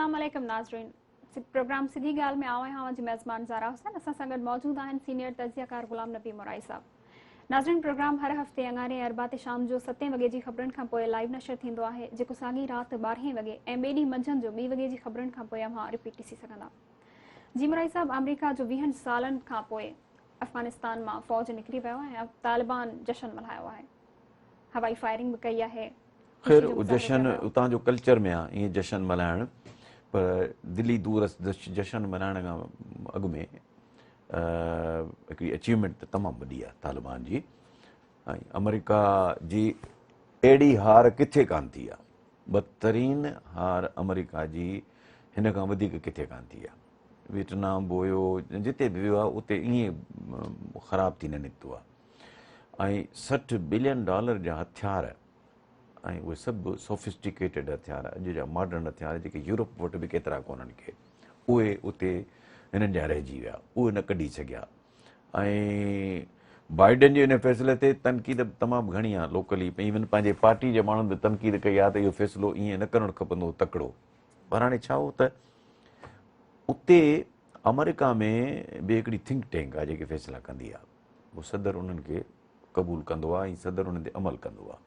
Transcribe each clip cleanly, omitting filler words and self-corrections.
السلام عليڪم ناظرين پروگرام سڌي ڳالهه ۾ آئون آهيان اوهان جي ميزبان زارا حسين اسان سان گڏ موجود آهن سينيئر تجزيه ڪار غلام نبي مورائي صاحب ناظرين پروگرام هر هفتي اڱاري اربع تي شام جو ستين وڳي جي خبرن کان پوء لائيو نشر ٿيندو آهي جيڪو ساڳي رات ٻارهين وڳي ۽ ٻئي ڏينهن منجهند جو ٻي وڳي جي خبرن کان پوء اوهان رپيٽ ڏسي سگهندا جي مورائي صاحب آمريڪا جو ويهن سالن کان پوء افغانستان مان فوج نڪري ويو آهي ۽ طالبان جشن ملهايو آهي هوائي فائرنگ به ڪئي آهي. خير جشن اتان جو ڪلچر ۾ آ ائين جشن ملهائڻ پر دلي دور جشن ملهائڻ کان اڳ ۾ هڪڙي اچيومينٽ ته تمام وڏي آ طالبان جي ۽ آمريڪا جي اهڙي هار ڪٿي ڪان ٿي آ بدترين هار آمريڪا جي هن کان وڌيڪ ڪٿي ڪان ٿي آ ويٽنام به هيو جتي به ويو آ اتي ائين خراب ٿي نه نڪتو آ ۽ 60 بلين ڊالر جا هٿيار ۽ اهي سڀ سوفسٽيڪيٽيڊ هٿيار اڄ جا ماڊرن هٿيار جيڪي يورپ وٽ به ڪيترا ڪونهن ڪي اهي اتي هنن جا رهجي ويا اهي نه ڪڍي سگهيا ۽ بائيڊن جي ان فيصلي تي تنقيد تمام گهڻي آهي لوڪلي ايون پنهنجي پارٽي جي ماڻهن به تنقيد ڪئي آهي ته اهو فيصلو ائين نه ڪرڻ کپندو تڪڙو پر هاڻي ڇا هو ته اتي آمريڪا ۾ به هڪڙي ٿنڪ ٽينڪ آهي جيڪي فيصلا ڪندي آهي پوء صدر انهن کي قبول ڪندو آهي ۽ صدر انهن تي عمل ڪندو آهي.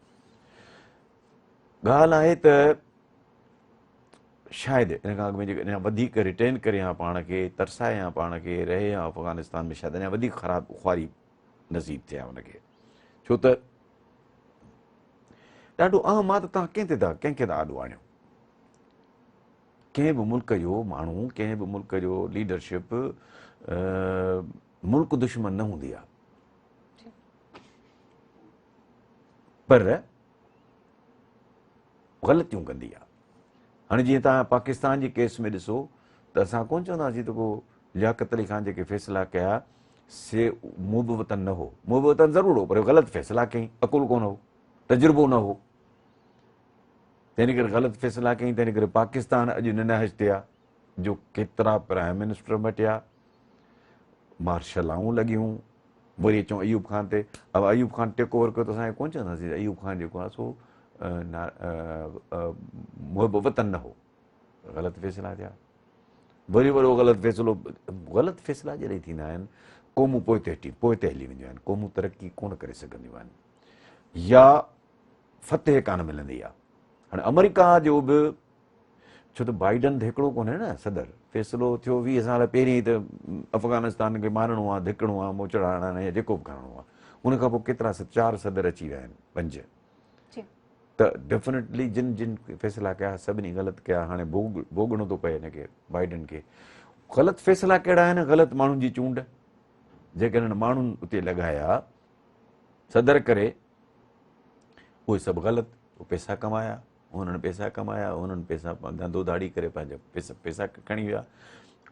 ڳالهه آهي ته شايد ان کان اڳ ۾ جيڪڏهن اڃا وڌيڪ ريٽين ڪري ها پاڻ کي، ترسائي ها پاڻ کي، رهي ها افغانستان ۾ شايد اڃا وڌيڪ خراب خواري نصيب ٿئي ها ان کي. ڇو ته ڏاڍو اهم آهي ته توهان ڪنهن تي ٿا ڪنهن کي ٿا آڏو آڻيو. ڪنهن به ملڪ جو ماڻهو ڪنهن به ملڪ جو ليڊرشپ ملڪ دشمن نه هوندي آ پر غلطيون ڪندي آ هاڻي جيئن توهان پاڪستان جي ڪيس ۾ ڏسو ته اسان ڪون چونداسين ته کو لياقت علي خان جيڪي فيصلا ڪيا سي محب وطن نه هو محب وطن ضرور هو پر غلط فيصلا ڪيائين عقل ڪون هو تجربو نه هو تنهن ڪري غلط فيصلا ڪيائين تنهن ڪري پاڪستان اڄ ننهج تي آ جو ڪيترا پرائم منسٽر مٽيا مارشلائون لڳيون وري اچون ايوب خان تي اب ايوب خان ٽيڪ اوور ڪيو ته اسان ڪون چونداسين ايوب خان جيڪو آهي سو محب وطن نه هو غلط فيصلا ٿيا وري وڏو غلط فيصلو غلط فيصلا جڏهن ٿيندا آهن قومون پوئتي هٽي پوئتي هلي وينديون آهن قومون ترقي ڪونه ڪري سگهنديون آهن يا فتح ڪانه ملندي آهي هاڻي آمريڪا جو به ڇو ته بائيڊن ته هڪڙو ڪونهي نه صدر، فيصلو ٿيو 20 سال پهرين ئي ته افغانستان کي مارڻو آهي، ڌڪڻو آهي، موچڙا هڻڻا آهن يا جيڪو به ڪرڻو آهي. ان کان پوء ڪيترا چار صدر اچي ويا آهن، پنج ته ڊيفنيٽلي جن جن فيصلا ڪيا سڀني غلط ڪيا، هاڻي ڀوڳ ڀوڳڻو ٿو پئي هن کي بائيڊن کي. غلط فيصلا ڪهڙا آهن؟ غلط ماڻهن جي چونڊ، جيڪڏهن ماڻهن اتي لڳايا صدر ڪري اهي سڀ غلط، پئسا ڪمايا. انهن پئسا ڪمايا، انهن پئسا ڌنڌو ڌاڙي ڪري پنهنجا پئسا پئسا کڻي ويا.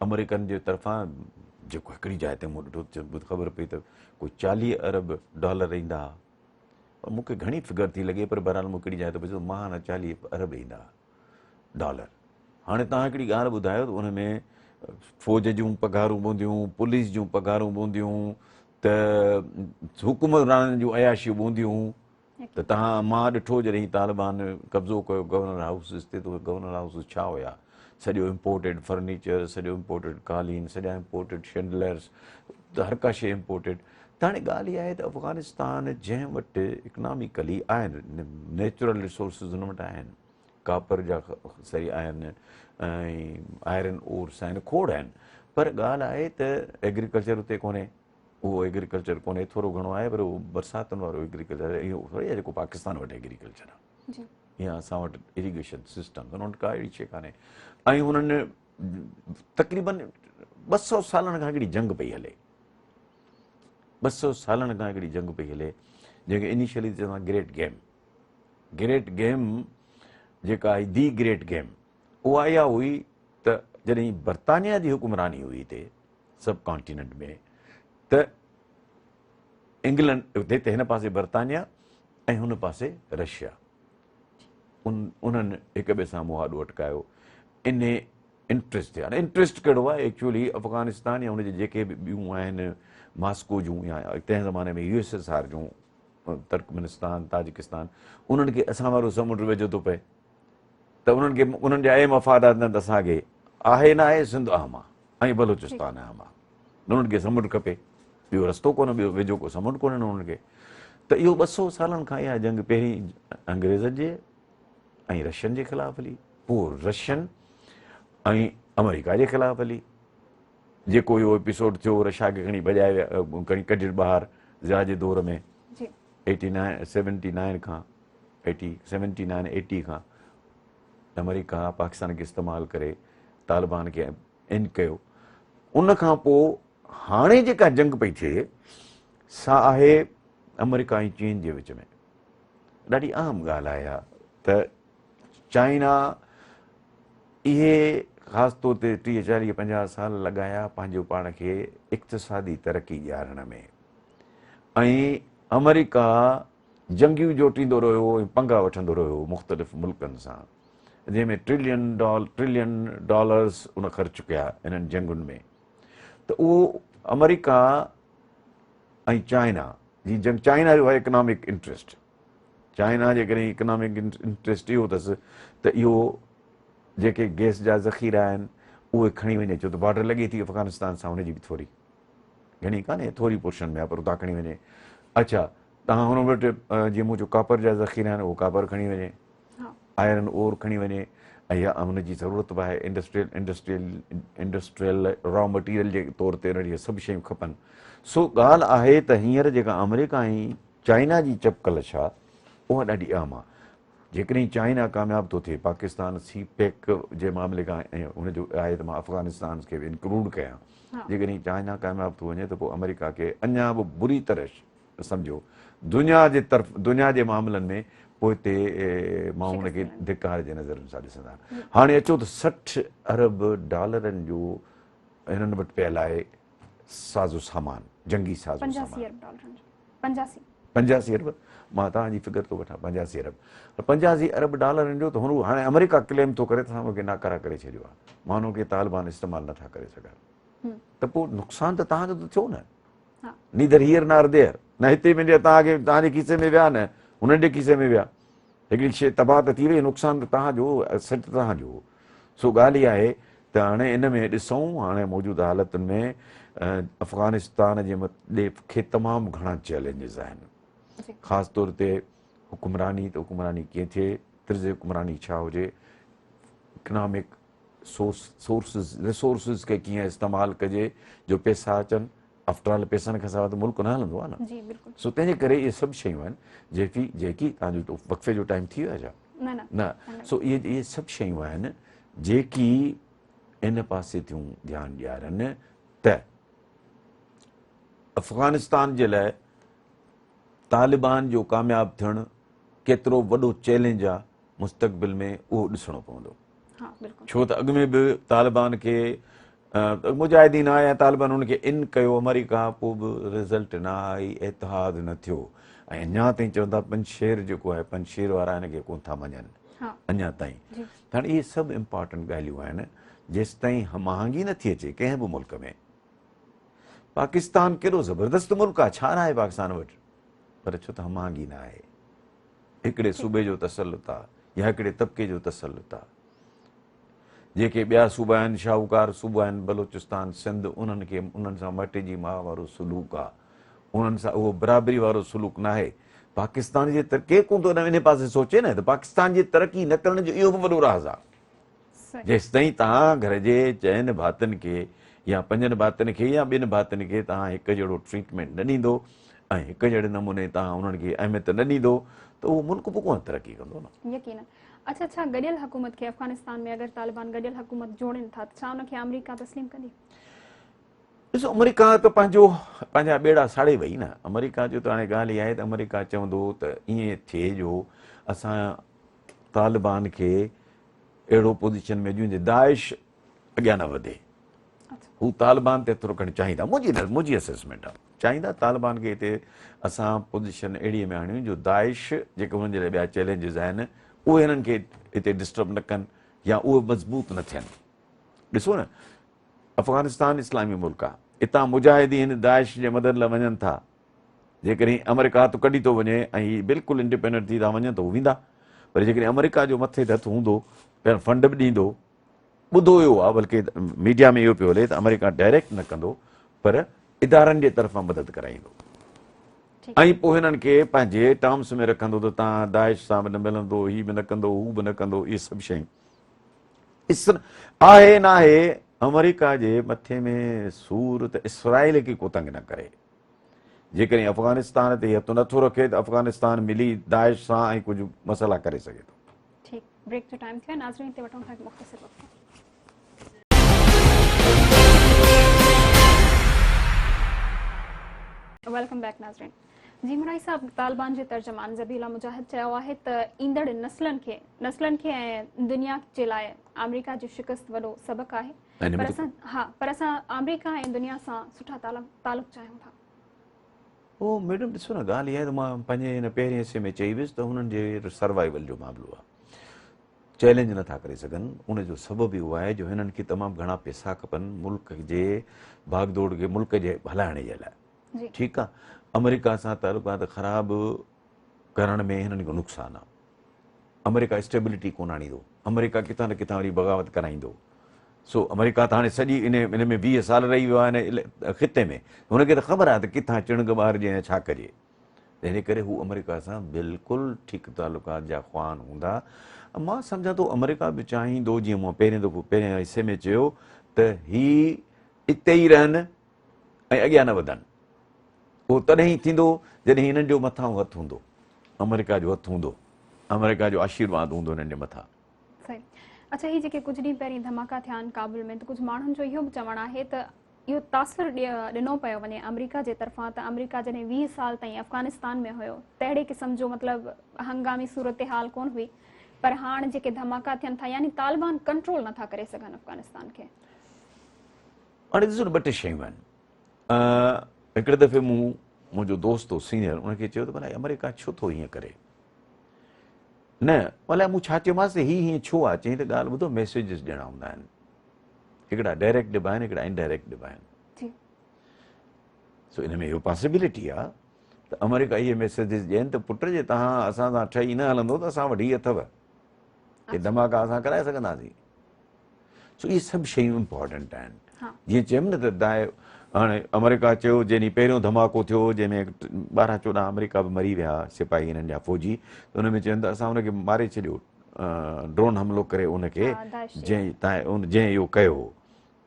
آمريڪن جي طرفان جيڪو هڪڙي جاء تي مون ڏٺو ته خبر پئي ته ڪو 40 ارب ڊالر ايندا ها. پر مون کي گهڻي فگر ٿي لڳي پر بهرحال مون هڪڙي جاء تي پڇيو ماهانه 40 ارب ايندا ها ڊالر. هاڻي توهان هڪڙي ڳالهه ٻڌايو ته ان ۾ فوج جون پگهارون پونديون، پوليس جون پگهارون پونديون ته حڪمرانن جون عياشيون پونديون. ته تهان مان ڏٺو جڏهن طالبان قبضو ڪيو گورنر هائوسز تي ته اهي گورنر هائوسز ڇا هيا سڄو امپورٽيڊ فرنيچر سڄو امپورٽيڊ قالين سڄا امپورٽيڊ شينڊلرز ته هر ڪا شيء امپورٽيڊ ته هاڻي ڳالهه اها آهي ته افغانستان جنهن وٽ اڪناميڪلي آهن نيچرل ريسورسز هن وٽ آهن ڪاپر جا سري آهن ۽ آئرن اورس آهن کوڙ آهن پر ڳالهه آهي ته ايگريڪلچر اتي ڪونهي اهو ايگريڪلچر ڪونهي ٿورو گهڻو آهي پر اهو برساتن وارو ايگريڪلچر آهي اهو ٿوري آهي جيڪو پاڪستان وٽ ايگريڪلچر آهي جي يا اسان وٽ اريگيشن سسٽم انهن وٽ ڪا اهڙي شيء ڪانهي ۽ انهن تقريبن 200 سالن کان هڪڙي جنگ پئي هلي 200 سالن کان هڪڙي جنگ پئي هلي جنهن کي انيشلي چوندا گريٽ گيم گريٽ گيم جيڪا آهي the great game اها اها هئي ته جڏهن برطانيا جي حڪمراني هئي هتي سب ڪانٽيننٽ ۾ ته انگلنڊ هتي هن پاسي برطانيا ۽ هن پاسي رشيا انهن هڪ ٻئي سان مهاڏو اٽڪايو ان انٽرسٽ تي. هاڻي انٽرسٽ ڪهڙو آهي ايڪچوئلي افغانستان يا ان جي جيڪي به ٻيون آهن ماسڪو جون يا تنهن زماني ۾ يو ايس ايس آر جون ترڪمنستان تاجڪستان انهن کي اسان وارو سمنڊ ويجهو ٿو پئي. ته انهن کي انهن جا اهي مفادات نه ته اسان کي آهي نه آهي سنڌ اهم آهي ۽ بلوچستان اهم آهي انهن کي سمنڊ کپي ٻيو رستو ڪونه ٻيو ويجهو ڪو سمنڊ ڪونهي انهن کي ته اهو 200 سالن کان اها جنگ پهرين انگريزن جي ۽ رشين جي خلاف هلي پوء رشين ۽ آمريڪا جي خلاف هلي جيڪو اهو ايپيسوڊ ٿيو رشا کي کڻي ڀڄائي ويا کڻي ڪڍيو ٻاهر ضياء جي دور ۾ 89 79 کان 80 79 80 کان آمريڪا پاڪستان کي استعمال ڪري طالبان کي ان ڪيو ان کان پوء هاڻي جيڪا جنگ پئي ٿئي سا آهي آمريڪا ۽ چين جي وچ ۾ ڏاڍي اهم ڳالهه آهي اها ته چائنا اهي خاص طور تي 30 40 50 سال لڳايا پنهنجو پاڻ کي اقتصادي ترقي ڏيارڻ ۾ ۽ آمريڪا جنگيون جوٽيندو رهيو ۽ پنگا وٺندو رهيو مختلف ملڪن سان جنهن ۾ ٽريلين ڊال ٽريلين ڊالرز ان خرچ ڪيا انهن جنگن ۾ ته اهو آمريڪا ۽ چائنا جي جنگ چائنا جو آهي اڪنامڪ انٽرسٽ چائنا جيڪڏهن اڪنامڪ انٽرسٽ اهو اٿس ته اهو جيڪي گئس جا ذخيرا آهن اهي کڻي وڃي ڇو ته بارڊر لڳي ٿي افغانستان سان ان جي به ٿوري گهڻي ڪانهي ٿوري پورشن ۾ آهي پر اتان کڻي وڃي اڇا تهان هن وٽ جيئن مون چيو ڪاپر جا ذخيرا آهن اهو ڪاپر کڻي وڃي آئرن اور کڻي وڃي ۽ يا ان جي ضرورت به آهي انڊسٽريل انڊسٽريل انڊسٽريل را مٽيريل جي طور تي ان جي سڀ شيون کپن سو ڳالهه آهي ته هينئر جيڪا آمريڪا ۽ چائنا جي چپڪل ڇا اها ڏاڍي اهم آهي جيڪڏهن چائنا ڪامياب ٿو ٿئي پاڪستان سي پيڪ جي معاملي کان ۽ ان جو آهي ته مان افغانستان کي به انڪلوڊ ڪيان جيڪڏهن چائنا ڪامياب ٿو وڃي ته پوء آمريڪا کي اڃا به بري طرح سمجهو دنيا جي طرف دنيا جي معاملن ۾ پوئتي ماڻهو ان کي ڌڪار جي نظرن سان ڏسندا هاڻي اچو ته 60 ارب ڊالرن جو هنن وٽ پيل آهي سازو سامان جنگي سازو سامان 85 ارب ڊالرن جو 85 85 ارب مان توهان جي فگر ٿو وٺان 85 ارب 85 ارب ڊالرن جو ته هن هاڻي آمريڪا ڪليم ٿو ڪري ته اسان کي ناڪارا ڪري ڇڏيو آهي ماڻهو کي طالبان استعمال نٿا ڪري سگهن ته پوء نقصان ته توهان جو ته ٿيو نه نيدر هيئر نار ديئر نه هتي منهنجي توهان کي توهان جي کيسي ۾ ويا نه هنن جي کيسي ۾ ويا هڪڙي شيء تباهه ته ٿي وئي نقصان ته توهان جو سٽ توهان جو سو ڳالهه اها آهي ته هاڻي ان ۾ ڏسون هاڻي موجوده حالتن ۾ افغانستان جي مدي کي تمام گهڻا چئلينجز آهن خاص طور تي حڪمراني ته حڪمراني ڪيئن ٿئي طرز حڪمراني ڇا هجي اڪنامڪ سورسز ريسورسز کي ڪيئن استعمال ڪجي جو پيسا اچن آفٽر آل پيسن کان سواء ته ملڪ نه هلندو آهي نه جي بلڪل سو تنهن جي ڪري اهي سڀ شيون آهن جيڪي جيڪي توهان جو وقفي جو ٽائيم ٿي ويو آهي ڇا نه نه نه سو اهي اهي سڀ شيون آهن جيڪي ان پاسي ٿيون ڌيان ڏيارن ته افغانستان جي لاء طالبان جو ڪامياب ٿيڻ ڪيترو وڏو چئلينج آهي مستقبل ۾ اهو ڏسڻو پوندو ڇو ته اڳ ۾ به طالبان کي مجاهدين آيا طالبان ان کي ان ڪيو آمريڪا پوء به رزلٽ نه آئي اتحاد نه ٿيو ۽ اڃا تائين چون ٿا پنجشير جيڪو آهي پنجشير وارا هن کي ڪون ٿا مڃن اڃا تائين هاڻي اهي سڀ امپارٽنٽ ڳالهيون آهن جيستائين هماهنگي نه ٿي اچي ڪنهن به ملڪ ۾ پاڪستان ڪيڏو زبردست ملڪ آهي ڇا نه آهي پاڪستان وٽ پر ڇو ته هماهنگي نه آهي هڪڙي صوبي جو تسلط آ يا هڪڙي طبقي جو تسلط آ. جيڪي ٻيا صوبا آهن شاهوڪار صوبا آهن بلوچستان سنڌ انهن کي انهن سان مٽي جي ماء وارو سلوڪ آ انهن سان اهو برابري وارو سلوڪ ناهي. پاڪستان جي ترقي ڪون ٿو ان پاسي سوچي نه ته پاڪستان جي ترقي نه ڪرڻ جو اهو به وڏو راز آ. جيستائين توهان گهر جي چئن ڀاتين کي يا پنجن ڀاتين کي يا ٻن ڀاتين کي توهان هڪ جهڙو ٽريٽمينٽ نه ڏيندو ۽ هڪ جهڙي نموني توهان انهن کي اهميت نه ڏيندو ته اهو ملڪ به ڪونه ترقي ڪندو نه. يقينن. اڇا ڇا گڏيل حڪومت کي افغانستان ۾ اگر طالبان گڏيل حڪومت جوڙين ٿا ته ڇا ان کي آمريڪا تسليم ڪندي؟ ڏسو آمريڪا ته پنهنجو پنهنجا ٻيڙا ساڙي وئي نه. آمريڪا جو ته هاڻي ڳالهه اها آهي ته آمريڪا چوندو ته ائين ٿئي جو اسان طالبان کي اهڙو پوزيشن ۾ ڏيون جي داعش اڳيان نه وڌي. هو طالبان تي هٿ رکڻ چاهيندا منهنجي منهنجي اسيسمينٽ آهي چاهيندا طالبان کي هتي اسان پوزيشن اهڙي ۾ آڻيون جو داعش جيڪي هنن جي لاء ٻيا چئلينجز آهن اهي هنن کي هتي ڊسٽرب نه ڪن يا اهي مضبوط نه ٿين. ڏسو نه افغانستان اسلامي ملڪ آهي اتان مجاهدين داعش جي مدد لاء وڃن ٿا جيڪڏهن آمريڪا هٿ ڪڍي ٿو وڃي ۽ هي بلڪل انڊيپينڊنٽ ٿي ٿا وڃن ته هو ويندا پر جيڪڏهن آمريڪا جو مٿي تي هٿ هوندو پهريون فنڊ به ڏيندو، ٻڌو اهو آهي بلڪه ميڊيا ۾ اهو پيو هلي ته آمريڪا ڊائريڪٽ نه ڪندو پر ادارن جي طرفان مدد ڪرائيندو ۽ پوء هنن کي پنهنجي ٽرمس ۾ رکندو ته توهان داعش سان به نه ملندو، هي به نه ڪندو، هو به نه ڪندو، اهي سڀ شيون آهي ناهي. آمريڪا جي مٿي ۾ سور ته اسرائيل کي ڪو تنگ نه ڪري. جيڪڏهن افغانستان تي هٿ نٿو رکي ته افغانستان ملي داعش سان ۽ ڪجهه مسئلا ڪري سگهي ٿو. ٺيڪ بريڪ جو ٽائيم ٿيو آهي ناظرين هتي وٺون ٿا هڪ مختصر وقفو. Welcome back ناظرين جي مرائي صاحب طالبان جي ترجمان ذبيح الله مجاهد چيو آهي ته ايندڙ نسلن کي نسلن کي ۽ دنيا جي لاء آمريڪا جي شڪست وڏو سبق آهي پر اسان ها پر اسان آمريڪا ۽ دنيا سان سٺا تعلق چاهيون ٿا. او ميڊم ڏسو نه ڳالهه اها آهي ته مان پنهنجي هن پهرين حصي ۾ چئي ويس ته هنن جي سروائيول جو معاملو آهي چئلينج نٿا ڪري سگهن ان جو سبب اهو آهي جو هنن کي تمام گهڻا پيسا کپن ملڪ جي ڀاڳ ڊوڙ کي ملڪ جي هلائڻ جي لاء ٺيڪ آهي آمريڪا سان تعلقات خراب ڪرڻ ۾ هنن کي نقصان آهي آمريڪا اسٽيبلٽي ڪونه آڻيندو، آمريڪا ڪٿان نه ڪٿان وري بغاوت ڪرائيندو. سو آمريڪا ته هاڻي سڄي ان ان ۾ 20 سال رهي ويو آهي هن خطي ۾ هن کي ته خبر آهي ته ڪٿان چڻگ ٻارجي ۽ ڇا ڪجي. تنهن جي ڪري هو آمريڪا سان بلڪل ٺيڪ تعلقات جا خواهان هوندا. مان سمجهان ٿو آمريڪا به چاهيندو جيئن مون پهرين دفعو پهرين حصي ۾ چيو ته هي اتي ئي رهن ۽ اڳيان نه وڌن. اهو تڏهن ئي ٿيندو جڏهن هنن جو مٿان هٿ هوندو، آمريڪا جو هٿ هوندو، آمريڪا جو آشيرواد هوندو هنن جي مٿان. صحيح. اڇا هي جيڪي ڪجهه ڏينهن پهرين ڌماڪا ٿيا آهن ڪابل ۾ ته ڪجهه ماڻهن جو اهو به چوڻ آهي ته اهو تاثر ڏنو پيو وڃي آمريڪا جي طرفان ته آمريڪا جڏهن 20 سال تائين افغانستان ۾ هيو ته اهڙي قسم جو مطلب هنگامي صورتحال ڪونه هئي پر هاڻ جيڪي ڌماڪا ٿين ٿا يعني طالبان ڪنٽرول نٿا ڪري سگهن افغانستان کي. هاڻي ڏسو نه ٻه ٽي شيون آهن. هڪڙي دفعي مون منهنجو دوست هو سينئر ان کي چيو ته ڀلا آمريڪا ڇو ٿو هيئن ڪري نه ڀلا مون ڇا چيومانس ته هي هيئن ڇو آهي چيائين ته ڳالهه ٻڌو ميسيجز ڏيڻا هوندا آهن هڪڙا ڊائريڪٽ ڏبا آهن هڪڙا انڊائريڪٽ ڏبا آهن سو ان ۾ اهو پاسيبلٽي آهي ته آمريڪا اهي ميسيجز ڏين ته پٽ جي تهان اسان سان ٺهي نه هلندو ته اسان وٽ هي اٿو هي ڌماڪا اسان ڪرائي سگهنداسين سو اهي سڀ شيون امپارٽنٽ آهن جيئن چيم نه ته داء هاڻي آمريڪا چيو جنهن ڏينهن پهريون ڌماڪو ٿيو جنهن ۾ 12 14 آمريڪا به مري ويا سپاهي هنن جا فوجي ته ان ۾ چين ته اسان ان کي ماري ڇڏيو ڊرون حملو ڪري ان کي جنهن جنهن اهو ڪيو هو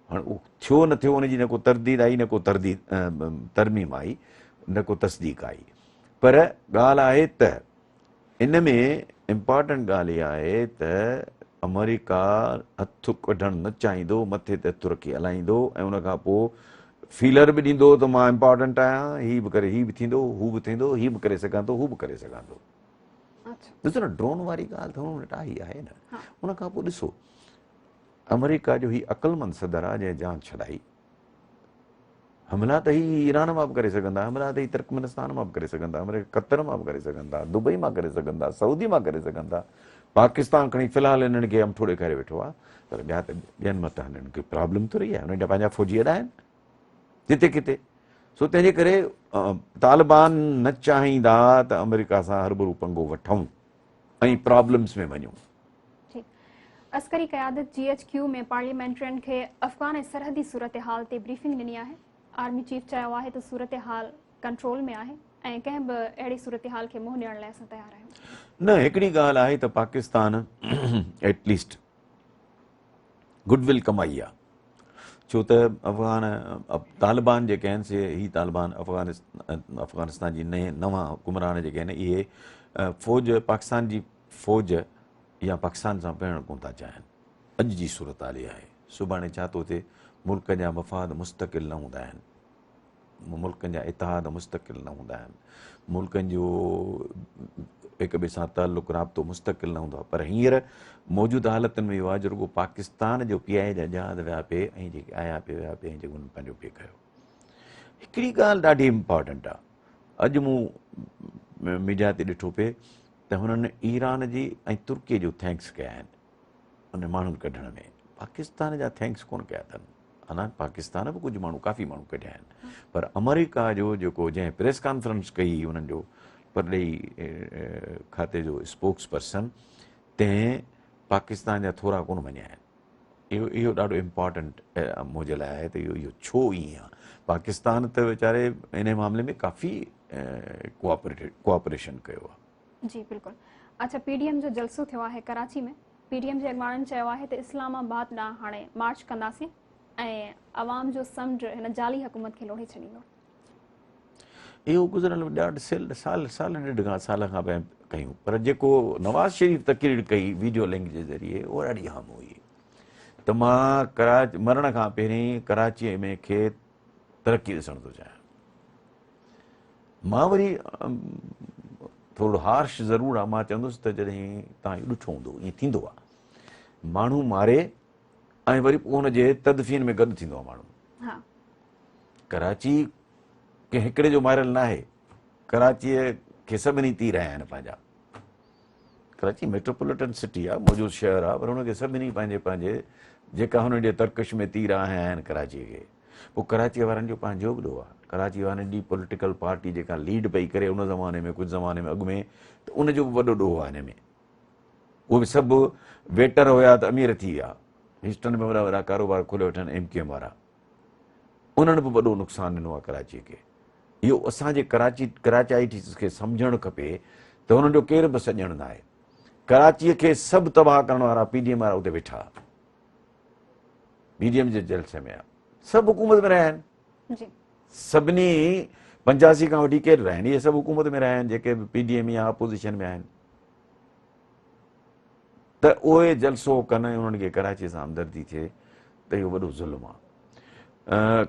هاڻي اهو ٿيو نه ٿيو ان جي نه ڪو ترديد آئي نه ڪو ترديد ترميم آئي نه ڪو تصديق آئي پر ڳالهه آهي ته ان ۾ امپارٽنٽ ڳالهه اها آهي ته آمريڪا هٿ ڪڍڻ نه چاهيندو، مٿي تي هٿ رکي هلائيندو ۽ ان کان پوء فيلر به ڏيندو ته مان امپارٽنٽ آهيان، هي به ڪري هي به ٿيندو، هو به ٿيندو، هي به ڪري سگهان ٿو، هو به ڪري سگهان ٿو. ڏسو نه ڊرون واري ڳالهه ته هن وٽ آئي آهي نه. ان کان پوء ڏسو آمريڪا جو هي عقلمند صدر آهي جنهن جان ڇڏائي. حملا ته هي ايران مان به ڪري سگهن ٿا، حملا ته هي ترڪمنستان مان به ڪري سگهن ٿا، حملا قطر مان به ڪري سگهن ٿا، دبئي مان ڪري سگهن ٿا، سعودي مان ڪري سگهن ٿا. پاڪستان کڻي في الحال هنن کي امٺو ڏيکاري ويٺو آهي پر ٻيا ته ٻين مٿان هنن کي پرابلم ٿوري آهي، هنن جا پنهنجا فوجي اڏا آهن جتي ڪٿي. سو تنهن جي ڪري طالبان نه چاهيندا ته آمريڪا سان هربرو پنگو وٺون ۽ پرابلمس ۾ وڃون. ٺيڪ. عسڪري قيادت جي ايڇ ڪيو ۾ پارليامينٽرين کي افغان ۽ سرحدي صورتحال تي بريفنگ ڏني آهي. آرمي چيف چيو آهي ته صورتحال ڪنٽرول ۾ آهي ۽ ڪنهن به اهڙي صورتحال کي منهن ڏيڻ لاء اسان تيار آهيون. نه هڪڙي ڳالهه آهي ته پاڪستان ايٽ ليسٽ گڊ ول ڪمائي آهي ڇو ته افغان طالبان جيڪي آهن سي هي طالبان افغانستان جي نئين نوان حڪمران جيڪي آهن اهي فوج پاڪستان جي فوج يا پاڪستان سان وڙهڻ ڪونه ٿا چاهين. اڄ جي صورتحال اها آهي. سڀاڻي ڇا ٿو ٿئي؟ ملڪ جا مفاد مستقل نه هوندا آهن. ملڪن جا اتحاد مستقل نه هوندا آهن. ملڪن جو هڪ ٻئي سان تعلق رابطو مستقل نه هوندو آهي. پر هينئر موجوده حالتن ۾ اهو آهي جو رڳو پاڪستان جو پي آء اي جا جهاز ويا پئي ۽ جيڪي آيا پئي ويا پئي ۽ جيڪو انهن پنهنجو پئي ڪيو. هڪڙي ڳالهه ڏاڍي امپارٽنٽ آهي. اڄ مون ميڊيا تي ڏٺو پئي ته هنن ايران جي ۽ ترڪي جو thanks ڪيا آهن ان ماڻهن ڪڍڻ ۾ پاڪستان جا thanks ڪونه ڪيا اٿن حالانڪ پاڪستان به ڪجهه ماڻهو ڪافي ماڻهو ڪڍيا آهن پر آمريڪا جو جيڪو جنهن پريس ڪانفرنس ڪئي انهن جو پرڏيهي کاتي جو اسپوڪس پرسن تنهن پاڪستان جا ٿورا ڪونه مڃيا آهن. اهو اهو ڏاڍو امپارٽنٽ منهنجي لاء آهي ته اهو اهو ڇو ائين آهي. پاڪستان ته ويچاري ان معاملي ۾ ڪافي ڪوآپريشن ڪيو آهي. جي بلڪل. اڇا پي ڊي ايم جو جلسو ٿيو آهي ڪراچي ۾، پي ڊي ايم جي اڳواڻن چيو آهي ته اسلام آباد ڏانهن هاڻي مارچ ڪنداسين ۽ عوام جو سمنڊ هن جعلي حڪومت کي لوڙهي ڇڏيندو. اهو گذريل ڏاڍ سال سال سال ڏيڍ کان سال کان پيا ڪيون پر جيڪو نواز شريف تقرير ڪئي ويڊيو لنڪ جي ذريعي اها ڏاڍي اهم هئي ته مان ڪراچ مرڻ کان پهرين ڪراچي ۾ کي ترقي ڏسڻ ٿو چاهيان. مان وري ٿورو هارش ضرور آ مان چوندس ته جڏهن تان اهو ڏٺو هوندو ائين ٿيندو آ ماڻهو ماري ۽ وري پوء ان جي تدفين ۾ گڏ ٿيندو آ ماڻهو. ڪراچي ڪنهن هڪڙي جو ماريل ناهي، ڪراچيء کي سڀني تير هنيا آهن پنهنجا. ڪراچي ميٽروپوليٽن سٽي آ، موجود شهر آ، پر ان کي سڀني پنهنجي پنهنجي جيڪا هنن جي ترڪش ۾ تير هنيا آهن ڪراچيء کي. پوء ڪراچيء وارن جو پنهنجو به ڏوهه آ. ڪراچي وارن جي پوليٽيڪل پارٽي جيڪا ليڊ پئي ڪري ان زماني ۾ ڪجهه زماني ۾ اڳ ۾ ته ان جو به وڏو ڏوهه آ هن ۾. اهي به سڀ ويٽر هيا ته امير ٿي ويا. هيوسٽن ۾ وڏا وڏا ڪاروبار کولي ويٺا آهن ايم ڪيو ايم وارا. انهن به وڏو نقصان ڏنو آهي ڪراچي کي. اهو اسان جي ڪراچي ڪراچائيٽس کي سمجهڻ کپي ته انهن جو ڪير به سڄڻ ناهي. ڪراچيء کي سڀ تباهه ڪرڻ وارا پي ڊي ايم وارا اتي ويٺا. پي ڊي ايم جي جلسي ۾ سڀ حڪومت ۾ رهيا آهن. سڀني 85 کان وٺي ڪير رهيا آهن، اهي سڀ حڪومت ۾ رهيا آهن جيڪي به پي ڊي ايم يا اپوزيشن ۾ آهن. ته اهي جلسو ڪن ۽ انهن کي ڪراچي سان همدردي ٿئي ته اهو وڏو ظلم آهي.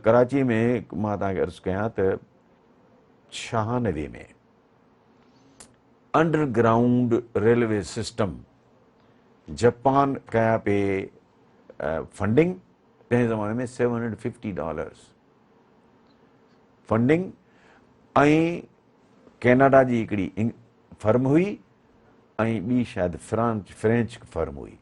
ڪراچي ۾ مان توهان کي عرض ڪيان ته 96 ۾ under ground railway system Japan ڪيا پي فنڊنگ تنهن زماني ۾ 750 ڊالرز فنڊنگ ۽ ڪيناڊا جي هڪڙي فرم هئي ۽ ٻي شايد فرانچ فرينچ فرم هئي.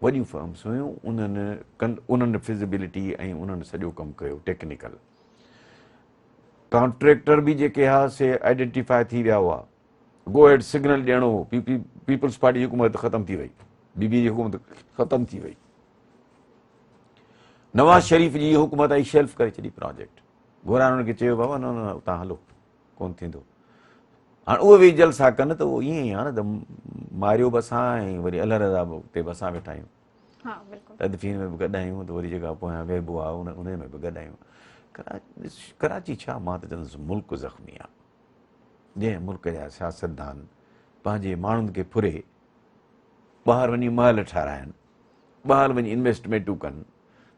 وڏيون فرمس هيون انهن ڪن انهن فزيبلٽي ۽ انهن سڄو ڪم ڪيو ٽيڪنيڪل ڪانٽريڪٽر به جيڪي ها سي آئيڊينٽيفائي ٿي ويا هئا گو هيڊ سگنل ڏيڻو هو پي پي پيپلز پارٽي جي حڪومت ختم ٿي وئي بي بي جي حڪومت ختم ٿي وئي نواز شريف جي حڪومت آئي شيلف ڪري ڇڏي پراجيڪٽ گهرائي انهن کي چيو بابا نه نه اتان هلو ڪون ٿيندو. هاڻ اهي ويهي جلسا ڪن ته اهو ائين ئي آهي نه ته ماريو به اسان ۽ وري الله رضا تي به اسان ويٺا آهيون. تدفين ۾ به گڏ آهيون ته وري جيڪا پويان ويهبو آهي ان ۾ به گڏ آهيون. ڪراچي ڇا مان ته چوندس ملڪ زخمي آهي. جنهن ملڪ جا سياستدان پنهنجي ماڻهن کي ڦري ٻاهر وڃي محل ٺاراهن، ٻاهر وڃي انويسٽمينٽون ڪن،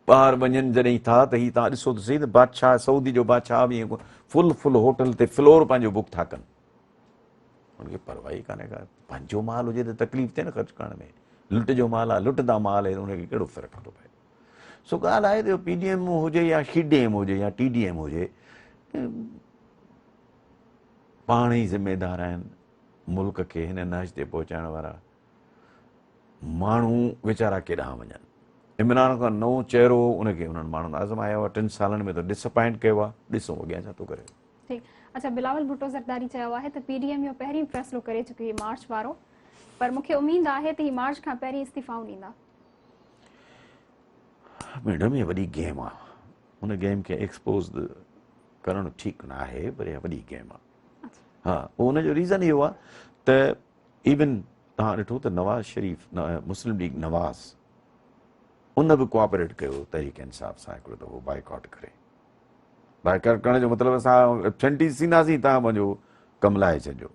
ٻاهر وڃن جڏهن ٿا ته هي توهان ڏسو ته سهي ته بادشاهه سعودي جو بادشاهه به فل فل هوٽل تي فلور پنهنجو بڪ ٿا ڪن ان کي پرواهه ئي ڪانهي ڪا پنهنجو مال هجي ته تڪليف ٿئي نه خرچ ڪرڻ ۾ لٽ جو مال آهي لٽندا مال آهي ان کي ڪهڙو فرق ٿو پئي سو ڳالهه آهي ته پي ڊي ايم هجي يا شي ڊي ايم هجي يا ٽي ڊي ايم هجي پاڻ ئي ذميدار آهن ملڪ کي هن نهج تي پهچائڻ وارا ماڻهو ويچارا ڪيڏانهن وڃن. عمران خان نئون چهرو هو ان کي انهن ماڻهن آزمايو آهي ٽن سالن ۾ ته ڊس اپائنٽ ڪيو آهي ڏسون اڳيان ڇا ٿو ڪري. ٺيڪ اڇا بلاول ڀٽو زرداري چيو آهي ته پي ڊي ايم اهو پهرين فيصلو ڪري چڪي هئي مارچ وارو پر مون کي اميد آهي ته هي مارچ کان پهرين استعيفائون ڏيندا. ميڊم هي وڏي گيم آ ان گيم کي ايڪسپوز ڪرڻ ٺيڪ نه آهي پر اها وڏي گيم آ ها ان جو ريزن اهو آ ته ايون توهان ڏٺو ته نواز شريف مسلم ليگ نواز ان به ڪوآپريٽ ڪيو تحريڪ انصاف سان هڪڙو دفعو بائيڪاٽ ڪري بائيڪاٽ ڪرڻ جو مطلب اسان ائبسنٽيز ٿينداسين توهان پنهنجو ڪم لاهي ڇڏجو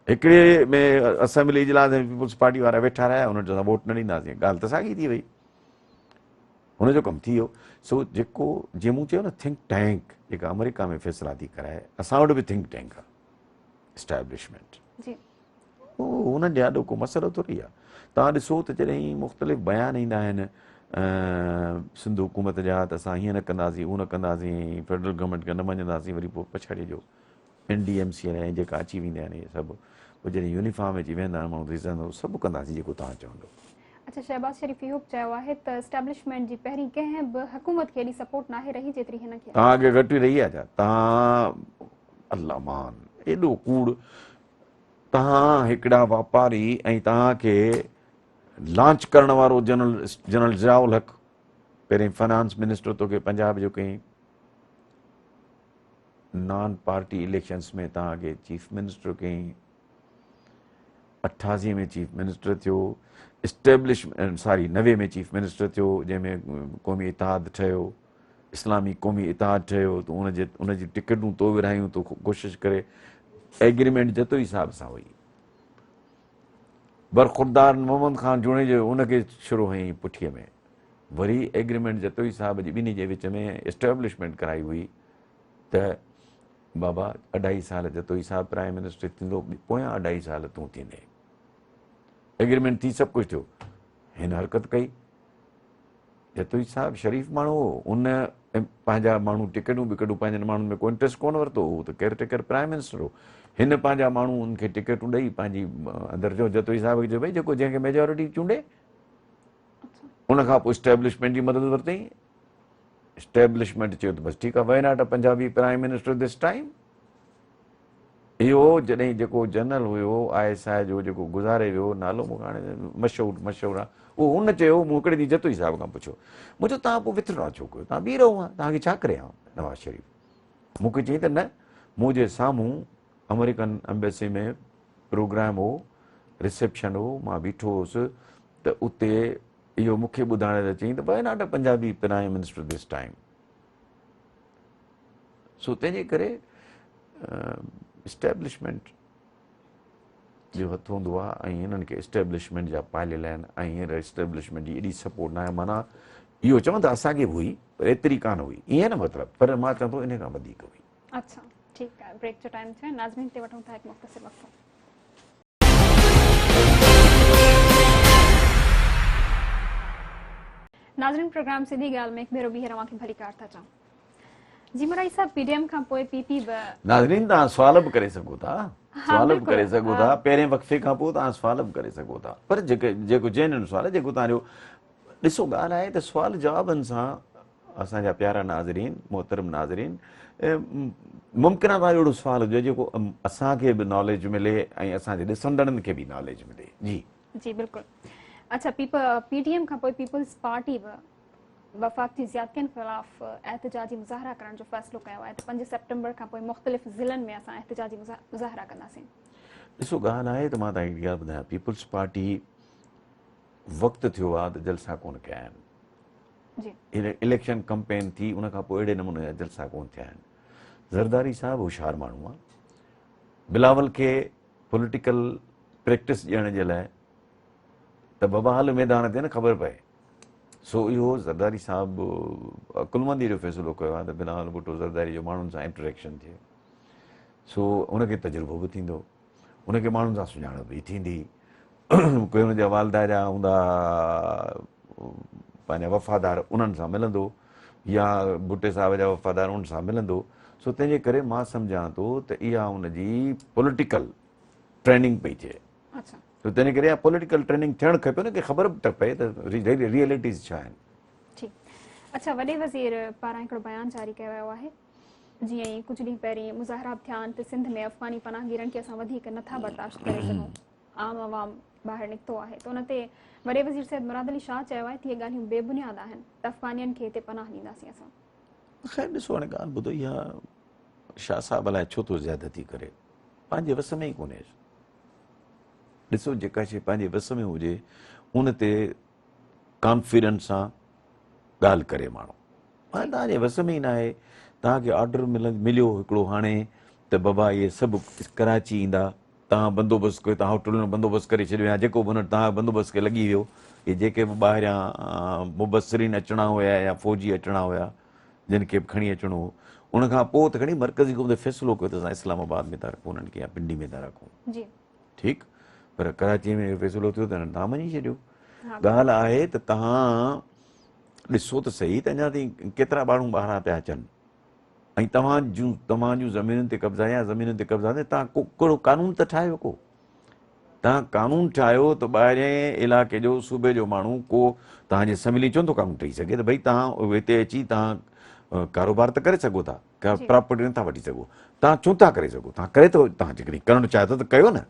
هڪڙي ۾ اسيمبلي اجلاس ۾ پيپلز پارٽي وارا ويٺا رهيا انهن چيو اسان ووٽ نه ڏينداسين ڳالهه ته ساڳي ٿي وئي هن جو ڪم ٿي ويو سو جيڪو جيئن مون چيو نه ٿنڪ ٽينڪ جيڪا آمريڪا ۾ فيصلا ٿي ڪرائي اسان وٽ به ٿنڪ ٽينڪ آهي اسٽيبلشمينٽ اهو انهن جي آڏو ڪو مسئلو ٿوري آهي توهان ڏسو ته جڏهن مختلف بيان ايندا آهن سنڌ حڪومت جا ته اسان هيئن نه ڪنداسين اهو نه ڪنداسين فيڊرل گورنمينٽ کي نه مڃنداسين وري پوء پڇاڙي جو اين ڊي ايم سي ۽ جيڪا اچي ويندا آهن اهي سڀ پوء جڏهن يونيفارم اچي ويهندا آهن ماڻهو ڏسندا سڀ ڪنداسين جيڪو توهان چوندو. اڇا شهباز شريف اهو به چيو آهي ته اسٽيبلشمينٽ جي پهرين ڪنهن به حڪومت کي ايڏي سپورٽ ناهي رهي جيتري هن کي آهي. توهان کي گهٽ رهي آهي ڇا؟ توهان الله مان ايڏو ڪوڙ توهان هڪڙا واپاري ۽ توهان کي لانچ ڪرڻ وارو جنرل جنرل ضياء الحق پهرين فنانس منسٽر توکي پنجاب جو ڪيائين، نان پارٽي اليڪشنس ۾ توهان کي چيف منسٽر ڪيائين، 88 ۾ چيف منسٽر ٿيو، اسٽيبلشمينٽ ساري 90 ۾ چيف منسٽر ٿيو جنهن ۾ قومي اتحاد ٺهيو، اسلامي قومي اتحاد ٺهيو ته ان جي ان جي ٽڪيٽون تو ورهايون، تو ڪوشش ڪري ايگريمينٽ جتوئي صاحب سان هئي. برخوردار محمد خان جوڻيجو ان کي شروع هنئي پٺيء ۾، وري ايگريمينٽ جتوئي صاحب جي ٻنهي جي وچ ۾ اسٽيبلشمينٽ ڪرائي هئي ته بابا اڍائي سال جتوئي صاحب پرائم منسٽر ٿيندو، پويان اڍائي سال تون ٿيندين. ايگريمينٽ ٿي سڀ ڪجهه ٿيو، هن حرڪت ڪئي. جتوئي صاحب شريف ماڻهو هو، ان پنهنجا ماڻهو ٽڪيٽون ٻڪيٽون پنهنجن ماڻهن ۾ ڪو انٽريسٽ ڪونه ورتو، هو ته ڪيئر ٽيڪر پرائم منسٽر هو. هن پنهنجا ماڻهو ان کي ٽڪيٽون ڏئي پنهنجي اندر جو جتوئي صاحب کي چيو ڀئي جيڪو جنهن کي ميجارٽي چونڊي. ان کان پوء اسٽيبلشمينٽ جي مدد ورتائين. اسٽيبلشمينٽ چيو ته بس ٺيڪ آهي، why not a Punjabi prime minister this time. اهو جڏهن جيڪو general have I S I جو جيڪو گذاري ويو، نالو مون کي هاڻي مشهور مشهور آهي، اهو ان چيو، مون هڪڙي ڏينهن جتوئي صاحب کان پڇيو، مون چيو توهان پوء وٿڊرا ڇو ڪيو، توهان ٻي رهو ها، توهان کي ڇا ڪري ها نواز شريف؟ مون کي چيائين ته نه، منهنجي سامهون آمريڪن ايمبيسي ۾ پروگرام هو، رسيپشن هو، مان بيٺو هوس ته اتي اهو مون کي ٻڌائڻ لاء چيائين ته why not a Punjabi prime minister this time. سو تنهن جي ڪري اسٽيبلشمينٽ جو هٿ هوندو آهي ۽ هنن کي اسٽيبلشمينٽ جا پاليل آهن ۽ هينئر اسٽيبلشمينٽ جي ايڏي سپورٽ ناهي، معنيٰ اهو چون ته اسان کي به هئي پر ايتري ڪانه هئي، ائين نه مطلب، پر مان چوان ٿو ان کان وڌيڪ هئي. اڇا ٺيڪ آهي، بريڪ جو ٽائيم ٿيو آهي، ناظرين تي وٺون ٿا هڪ مختصر وقفو. ناظرين پروگرام سڌي ڳالهه ۾ هڪ ڀيرو ٻيهر اوهان کي ڀليڪار ٿا چئون. جي مورائي صاحب پي ڊي ايم کان پوء پي پي به. ناظرين توهان سوال به ڪري سگهو ٿا، سوال به ڪري سگهو ٿا، پهرين وقفي کان پوء توهان سوال به ڪري سگهو ٿا، پر جيڪي جيڪو جينوئن سوال آهي جيڪو توهان جو ڏسو ڳالهه آهي ته سوال جوابن سان اسان جا پيارا ناظرين محترم ناظرين ممڪن آهي توهان جو اهڙو سوال هجي جيڪو اسان کي به ناليج ملي ۽ اسان جي ڏسندڙن کي به ناليج ملي. جي جي بلڪل. اڇا پي ڊي ايم کان پوء پيپلز پارٽي به وفاق جي زيادتين خلاف احتجاجي مظاهرا ڪرڻ جو فيصلو ڪيو آهي ته 5 سيپٽمبر کان پوء مختلف ضلعن ۾ اسان احتجاجي مظاهرا ڪنداسين. ڏسو ڳالهه آهي ته مان توهان کي ڳالهه ٻڌايان، پيپلز پارٽي وقت ٿيو آهي ته جلسا ڪونه ڪيا آهن. جي. اليڪشن ڪمپين ٿي ان کان پوء اهڙي نموني جا جلسا ڪونه ٿيا آهن. زرداري صاحب هوشيار ماڻهو آهي، بلاول کي پوليٽيڪل پريڪٽس ڏيڻ جي لاء ته بابا هل ميدان تي نه خبر پئي. سو اهو زرداري صاحب عقلمندي جو فيصلو ڪيو آهي ته بلاول ڀٽو زرداري جو ماڻهن سان انٽريڪشن ٿئي، سو ان کي تجربو به ٿيندو، ان کي ماڻهن سان سڃاڻپ به ٿيندي. ڪوئي ان جا والده جا هوندا پنهنجا وفادار انهن سان ملندو يا ڀٽي صاحب جا وفادار ان سان ملندو. سو تنهن جي ڪري مان سمجهان ٿو ته اها ان جي پوليٽيڪل ٽريننگ پئي ٿئي. سو تنهن ڪري اها پوليٽيڪل ٽريننگ ٿيڻ کپي ان کي خبر به ته پئي ته ريئلٽيز ڇا آهن. ٺيڪ اڇا وڏي وزير پاران هڪڙو بيان جاري ڪيو ويو آهي جيئن ئي ڪجهه ڏينهن پهرين مظاهرا به ٿيا آهن ته سنڌ ۾ افغاني پناهگيرن کي اسان وڌيڪ نٿا برداشت ڪري سگهون، عام عوام ٻاهر نڪتو آهي ته ان تي وڏي وزير سيد مراد علي شاهه چيو آهي ته اهي ڳالهيون بي بنياد آهن ته افغانين کي هتي پناهه ڏينداسين اسان. خير ڏسو هاڻي ڳالهه ٻڌو اها شاهه صاحب الائي ڇو ٿو زيادتي ڪري، پنهنجي وس ۾ ئي ڪونهي. ڏسو جيڪا شيء پنهنجي وس ۾ هجي ان تي ڪانفيڊنس سان ڳالهه ڪري ماڻهو. هاڻي توهان جي وس ۾ ئي ناهي، توهان کي آرڊر مليو هڪڙو هاڻي ته بابا اهي سڀ ڪراچي ايندا، توهان بندوبست ڪيو، توهان هوٽلن ۾ بندوبست ڪري ڇڏيو يا جيڪو به هن توهان بندوبست کي لڳي ويو، اهي جيڪي به ٻاهريان مبصرين اچڻا هيا يا فوجي اچڻا هيا جن کي به کڻي اچڻو هو، ان کان پوء ته کڻي مرڪزي حڪومت فيصلو ڪيو ته اسان اسلام آباد ۾ ٿا رکون انهن کي يا پنڊي ۾ ٿا رکون. ٺيڪ، پر ڪراچي ۾ اهو فيصلو ٿيو ته انهن تان مڃي ڇڏيو. ڳالهه آهي ته توهان ڏسو ته صحيح ته اڃا تائين ڪيترا ماڻهو ٻاهران پيا اچن ۽ توهان جون توهان جون زمينن تي قبضا يا زمينن تي قبضا تي توهان ڪو ڪهڙو قانون ته ٺاهيو ڪو توهان قانون ٺاهيو ته ٻاهرين علائقي جو صوبي جو ماڻهو ڪو توهان جي اسيمبلي چون ٿو قانون ٺهي سگهي ته ڀئي توهان هتي اچي توهان ڪاروبار ته ڪري سگهو ٿا، پراپرٽي نٿا وٺي سگهو، توهان ڇو ٿا ڪري سگهو، توهان ڪري ٿو، توهان جيڪڏهن ڪرڻ چاهيو ٿا ته ڪيو نه.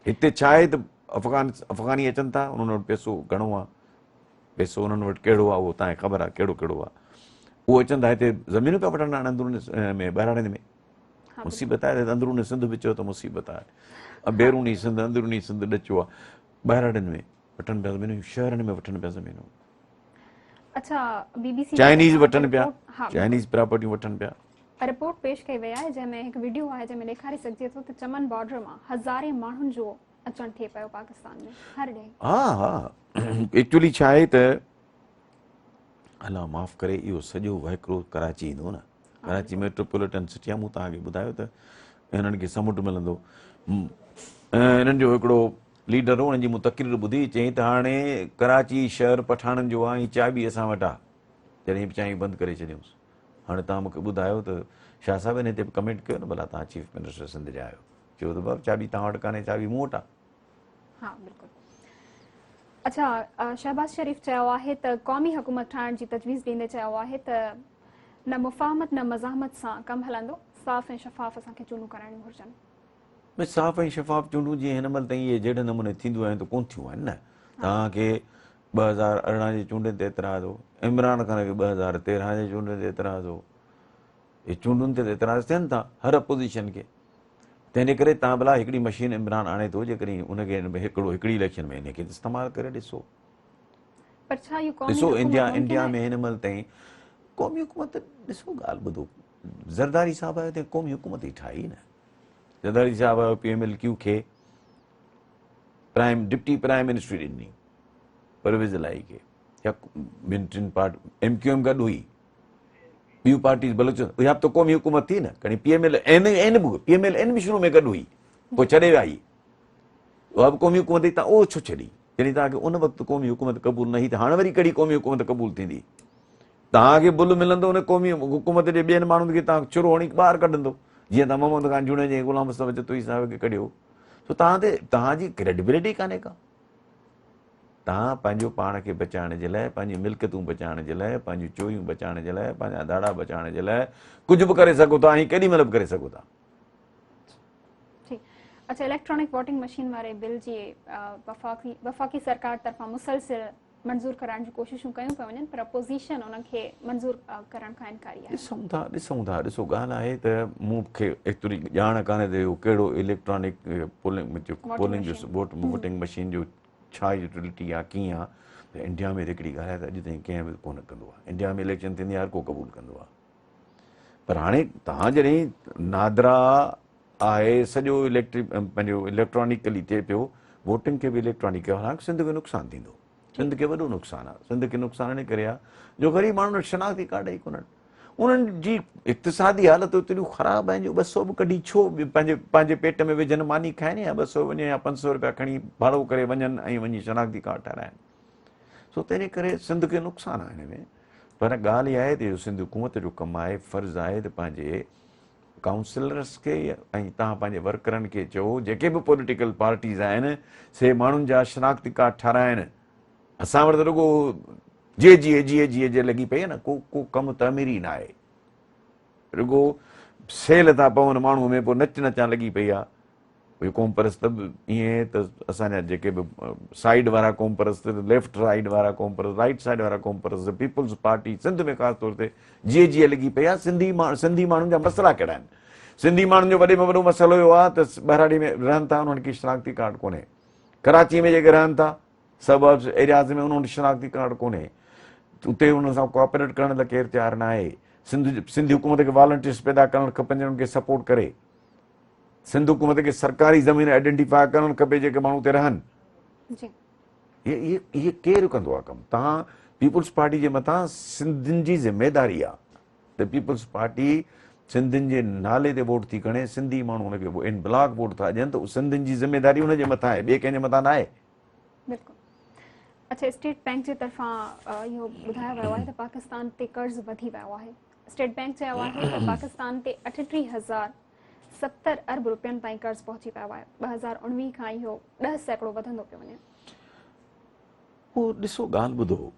هتي ڇا آهي ته افغان افغاني اچن ٿا انهن وٽ پئسو گهڻو آهي پئسو انهن وٽ ڪهڙو آهي اهو توهان کي خبر آهي ڪهڙو ڪهڙو آهي اهو اچن ٿا هتي زمينون پيا وٺن هاڻي اندرون ۾ ٻهراڙين ۾ مصيبت آهي ته اندروني سنڌ به چئو ته مصيبت آهي بيروني سنڌ اندروني سنڌ ڏچو آهي ٻهراڙين ۾ وٺن پيا زمينون شهرن ۾ وٺن پيا زمينون اڇا بي بي سي چائنيز وٺن پيا چائنيز پراپرٽيون وٺن پيا رپورٽ پيش ڪئي وئي آهي جنهن ۾ هڪ وڊيو آهي جنهن ۾ ڏيکاري سگهجي ٿو ته چمن بارڊر مان هزارين ماڻهن جو اچڻ ٿئي پيو پاڪستان ۾ هر ڏينهن. ها ها ايڪچولي ڇا آهي ته الله معاف ڪري اهو سڄو وهڪرو ڪراچي ايندو نه ڪراچي ميٽروپوليٽن سٽي آهي مون توهان کي ٻڌايو ته هنن کي سمنڊ ملندو هنن جو هڪڙو ليڊر هو ان جي مون تقرير ٻڌي چيائين ته هاڻي ڪراچي شهر پٺاڻن جو آهي ۽ چاٻي اسان وٽ آهي جڏهن به چاٻي بند ڪري ڇڏيونس هاڻي توهان مون کي ٻڌايو ته شاهه صاحب ان تي به ڪمينٽ ڪيو نه ڀلا توهان چيف منسٽر سنڌ جا آهيو چيو ته بابا چاٻي توهان وٽ ڪانهي چاٻي مون وٽ آهي. ها بلڪل اڇا شهباز شريف چيو آهي ته قومي حڪومت ٺاهڻ جي تجويز ڏيندي چيو آهي ته نه مفاهمت نه مزاحمت سان ڪم هلندو صاف ۽ شفاف اسان کي چونڊون ڪرائڻيون گهرجن. ڀئي صاف ۽ شفاف چونڊون جيئن هن مهل تائين اهي جهڙي نموني ٿينديون آيون ته ڪونه ٿيون آهن نه توهان کي 2018 جي چونڊن تي اعتراض هو، عمران خان کي 2013 جي چونڊن تي اعتراض هو. اهي چونڊن تي ته اعتراض ٿين ٿا هر اپوزيشن کي. تنهن جي ڪري تان ڀلا هڪڙي مشين عمران آڻي ٿو جيڪڏهن ان کي هڪڙو هڪڙي اليڪشن ۾ ان کي استعمال ڪري ڏسو. پر ڇا اهو قومي ڏسو حڪومت انڊيا ممڪن انڊيا آهي؟ ۾ هن مهل تائين قومي حڪومت ڏسو ڳالهه ٻڌو زرداري صاحب آيو ته قومي حڪومت ئي ٺاهي نه. زرداري صاحب آيو پي ايم ايل ڪيو کي پرائم ڊپٽي پرائم منسٽري ڏني پرويز الاهي کي يا ٻن ٽن پارٽ ايم ڪيو ايم گڏ هئي ٻيون پارٽيز بلوچ اها به ته قومي حڪومت ٿي نه کڻي P M L N N به پي ايم ايل اين به شروع ۾ گڏ هئي پوء ڇڏي ويا هي اها به قومي حڪومت هئي تان اهو ڇو ڇڏي جڏهن توهان کي ان وقت قومي حڪومت قبول نه هئي ته هاڻ وري ڪهڙي قومي حڪومت قبول ٿيندي توهان کي بل ملندو ان قومي حڪومت جي ٻين ماڻهن کي توهان چھرو هڻي ٻاهر ڪڍندو جيئن توهان محمد خان جوڻيجي ۽ غلام مصطفيٰ جتوئي صاحب کي ڪڍيو سو توهان تي توهان جي ڪريڊبلٽي ڪانهي ڪا توهان پنهنجو پاڻ کي بچائڻ جي لاء پنهنجون ملڪيتون بچائڻ جي لاء پنهنجون چوريون بچائڻ جي لاء پنهنجا ڌاڙا بچائڻ جي لاء ڪجهه به ڪري سگهو ٿا ۽ ڪيڏي مهل به ڪري سگهو ٿا. ٺيڪ اڇا اليڪٽرانڪ ووٽنگ مشين واري بل جي وفاقي سرڪار طرفان مسلسل منظور ڪرائڻ جون ڪوششون ڪيون پيون وڃن پر اپوزيشن ان کي منظور ڪرڻ کان انڪاري آهي. ڏسون ٿا ڏسون ٿا ڏسو ڳالهه آهي ته مون کي ايتري ڄاڻ ڪانهي ته اهو ڪهڙو اليڪٽرانڪ پولنگ پولنگ جو ووٽ ووٽنگ مشين جو ڇا يوٽيلٽي آهي ڪيئن آهي ته انڊيا ۾ هڪڙي ڳالهه آهي ته اڄ تائين ڪنهن به ڪونه ڪندو آهي انڊيا ۾ اليڪشن ٿيندي آهي هر ڪو قبول ڪندو آهي پر هاڻي توهان جڏهن نادرا آهي سڄو اليڪٽرڪ پنهنجو اليڪٽرانڪلي ٿئي پيو ووٽنگ کي به اليڪٽرانڪ ڪيو حالانڪ سنڌ کي نقصان ٿيندو سنڌ کي وڏو نقصان آهي سنڌ کي نقصان ان ڪري آهي جو غريب ماڻهن وٽ شناختي ڪارڊ ئي ڪونهن انهن جي اقتصادي حالت ايتريون خراب آهن جو 200 به ڪڍي ڇو پنهنجي پنهنجي پيٽ ۾ وجهن ماني کائن يا 200 وڃي يا 500 روپيا کڻي ڀاڙو ڪري وڃن ۽ وڃي شناختي ڪارڊ ٺهرائن سو تنهن ڪري سنڌ کي نقصان آهي هن ۾ پر ڳالهه اها آهي ته اهو سنڌ حڪومت جو ڪم آهي فرض آهي ته پنهنجي ڪائونسلرس کي ۽ توهان پنهنجي ورڪرن کي چئو جيڪي به پوليٽيڪل پارٽيز آهن سي ماڻهن جا شناختي ڪارڊ ٺهرائن اسان وٽ ته رڳو جي جي جي جي جي لڳي پئي آهي نه ڪو ڪو ڪم تعميري نه آهي رڳو سيل ٿا پون ماڻهو ۾ پوء نچ نچان لڳي پئي آهي اهي قومپرست به ائين ته اسان جا جيڪي به سائيڊ وارا قومپرست، ليفٽ سائيڊ وارا قومپرست، رائيٽ سائيڊ وارا قومپرست، پيپلز پارٽي سنڌ ۾ خاص طور تي جيئي جيئي لڳي پئي آهي. سنڌي سنڌي ماڻهن جا مسئلا ڪهڙا آهن؟ سنڌي ماڻهن جو وڏي ۾ وڏو مسئلو اهو آهي ته ٻهراڙي ۾ رهن ٿا انهن کي شناختي ڪارڊ ڪونهي. ڪراچي ۾ جيڪي رهن ٿا سب ايرياز ۾ انهن وٽ شناختي ڪارڊ ڪونهي. اتي انهن سان ڪوآپريٽ ڪرڻ لاء ڪير تيار ناهي. سنڌ سنڌ حڪومت کي والنٽيئرس پيدا ڪرڻ کپن جن کي سپورٽ ڪري. سنڌ حڪومت کي سرڪاري زمين آئيڊينٽيفاء ڪرڻ کپي جيڪي ماڻهو اتي رهن. جي. هي هي ڪير ڪندو آ ڪم؟ تهان پيپلز پارٽي جي مٿان سنڌين جي ذميداري آ ته پيپلز پارٽي سنڌين جي نالي تي ووٽ ٿي کڻي، سنڌي ماڻهو ان کي ان بلاڪ ووٽ ٿا ڏين ته سنڌين جي ذميداري ان جي مٿان آهي ٻئي ڪنهن جي مٿان ناهي. بلڪل. اڇا اسٽيٽ بينڪ جي طرفان اهو ٻڌايو ويو آهي ته پاڪستان تي قرض وڌي ويو آهي. اسٽيٽ بينڪ چيو آهي ته پاڪستان تي 38,070 ارب روپين تائين قرض پهچي ويو آهي، 2019 کان اهو 10% وڌندو پيو وڃي. پوء ڏسو ڳالهه ٻڌو،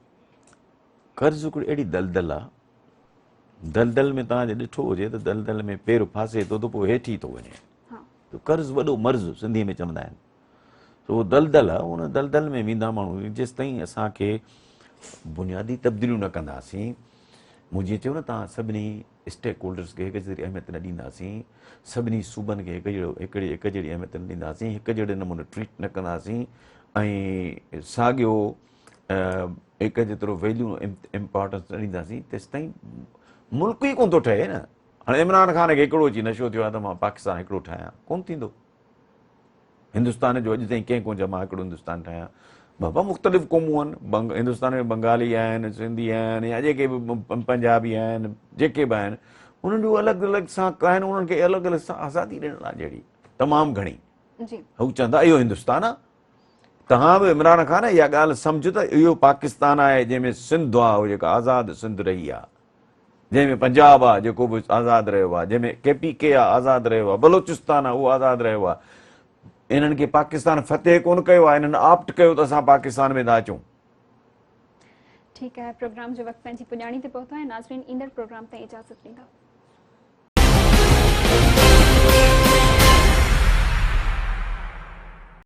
قرض هڪڙي اهڙي دلدل آ، دلدل ۾ توهان جي ڏٺو هجي ته دلدل ۾ پير ڦاسي ٿو ته پوء هيٺ ئي ٿو وڃي. ته قرض وڏو مرض سنڌي ۾ چوندا آهن. سو اهو دلدل آهي، ان دلدل ۾ ويندا ماڻهو جيستائين اسان کي بنيادي تبديليون نه ڪنداسين. مون جيئن چيو نه توهان سڀني اسٽيڪ هولڊرس کي هڪ جيتري اهميت نه ڏينداسين، سڀني صوبن کي هڪ جهڙو هڪڙي هڪ جهڙي اهميت نه ڏينداسين، هڪ جهڙي نموني ٽريٽ نه ڪنداسين ۽ ساڳيو هڪ جيترو ويليو امپارٽنس نه ڏينداسين تيستائين ملڪ ئي ڪونه ٿو ٺهي نه. هاڻي عمران خان کي هڪڙو اچي نشو ٿيو آهي ته مان پاڪستان هڪڙو ٺاهيان، ڪونه ٿيندو. هندستان جو اڄ تائين ڪنهن ڪونه چيو مان هڪڙو هندستان ٺاهيان. بابا مختلف قومون آهن، هندستان ۾ بنگالي آهن، سنڌي آهن يا جيڪي به پنجابي آهن، جيڪي به آهن، انهن جو الڳ الڳ سان آهن، انهن کي الڳ الڳ سان آزادي ڏنل آهي جهڙي تمام گهڻي. هو چوندا اهو هندستان آهي. توهان به عمران خان اها ڳالهه سمجهه ته اهو پاڪستان آهي جنهن ۾ سنڌ آهي، جيڪا آزاد سنڌ رهي آهي. جنهن ۾ پنجاب آ جيڪو به آزاد رهيو آ، جنهن ۾ ڪي پي ڪي آ آزاد رهيو آ، بلوچستان آ اهو آزاد رهيو آ، انهن کي پاڪستان فتح ڪونه ڪيو آ، انهن آپٽ ڪيو ته اسان پاڪستان ۾ ٿا اچون. ٺيڪ آهي پروگرام جو وقت پنهنجي پڄاڻي تي پهتو آهي ناظرين ايندڙ پروگرام تائين اجازت ڏيندا.